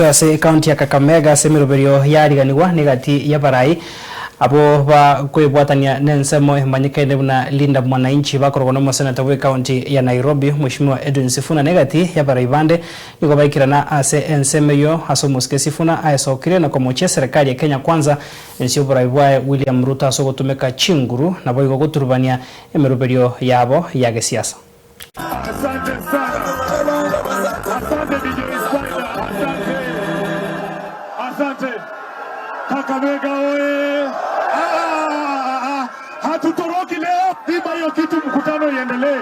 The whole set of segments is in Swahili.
Ase ekaunti ya Kakamega ase emeroberio yariganigwa negati y'abarai abwo bakwebwatania nensemo emanyekaine buna Linda Mwananchi bakorogwa n'omoseneta bw'ekaunti ya Nairobi Mheshimiwa Edwin Sifuna negati y'abarai bande nigo baikirana ase ensemo eyio ase omosike Sifuna aesokire na komochia eserekari ya Kenya Kwanza ense y'oborai bwaye William Ruto ase ogotumeka chinguru naboigo goturubania emeroberio yabo ya gesiasa. Asante sana. Asante DJ Spider. Asante. Asante. Kakamega oye. Ah, ah, ah, hatutoroki leo. Zima hiyo kitu, mkutano iendelee.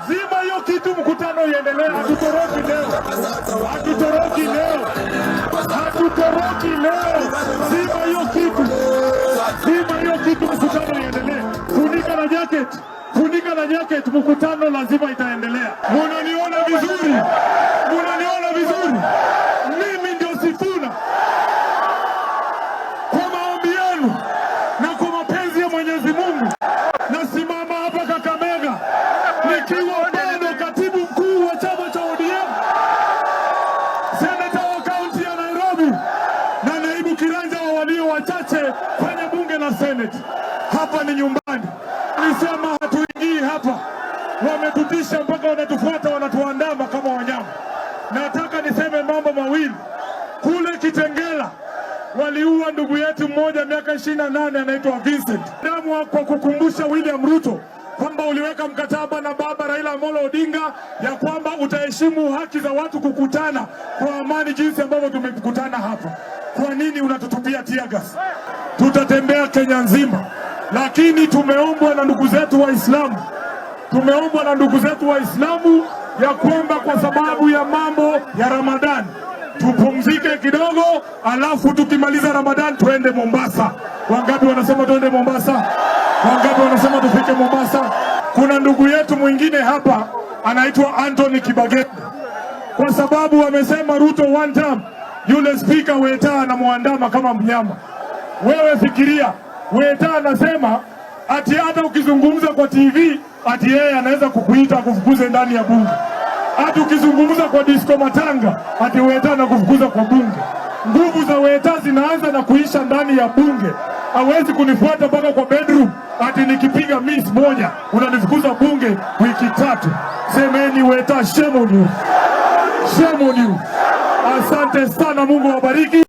Zima hiyo kitu, mkutano iendelee. Hatutoroki leo. Hatutoroki leo. Hatutoroki leo. Zima hiyo kitu. Zima hiyo kitu, mkutano iendelee. Funika na jacket. Funika na jacket, mkutano lazima itaendelea. Munaniona vizuri? Munaniona vizuri? Mimi ndio Sifuna. Kwa maombi yenu na kwa mapenzi ya Mwenyezi Mungu, nasimama hapa Kakamega nikiwa bado katibu mkuu wa chama cha ODM, seneta wa kaunti ya Nairobi na naibu kiranja wa walio wachache kwenye bunge la Senate. Hapa ni nyumbani. Nilisema hatuingii hapa, wametutisha mpaka wanatufuata, wanatuandama kama wanyama. Nataka niseme mambo mawili. Kule Kitengela waliua ndugu yetu mmoja miaka 28 anaitwa Vincent. Damu kwa kukumbusha William Ruto kwamba uliweka mkataba na baba Raila Amolo Odinga ya kwamba utaheshimu haki za watu kukutana kwa amani jinsi ambavyo tumekutana hapa. Kwa nini unatutupia tear gas? Tutatembea Kenya nzima, lakini tumeombwa na ndugu zetu Waislamu, tumeombwa na ndugu zetu Waislamu ya kwamba kwa sababu ya mambo ya Ramadani tupumzike kidogo, alafu tukimaliza Ramadhan tuende Mombasa. Wangapi wanasema tuende Mombasa? Wangapi wanasema tufike Mombasa? Kuna ndugu yetu mwingine hapa anaitwa Anthony Kibageni, kwa sababu wamesema Ruto one term, yule spika Weta anamwandama kama mnyama. Wewe fikiria, Weta anasema ati hata ukizungumza kwa TV ati yeye anaweza kukuita akufukuze ndani ya bunge. Hata ukizungumza kwa disco matanga ati Weta anakufukuza kwa bunge. Nguvu za Weta zinaanza na kuisha ndani ya bunge. Hawezi kunifuata mpaka kwa bedroom ati nikipiga miss moja unanifukuza bunge wiki 3. Semeni Weta, shame on you. Shame on you. Asante sana, Mungu awabariki.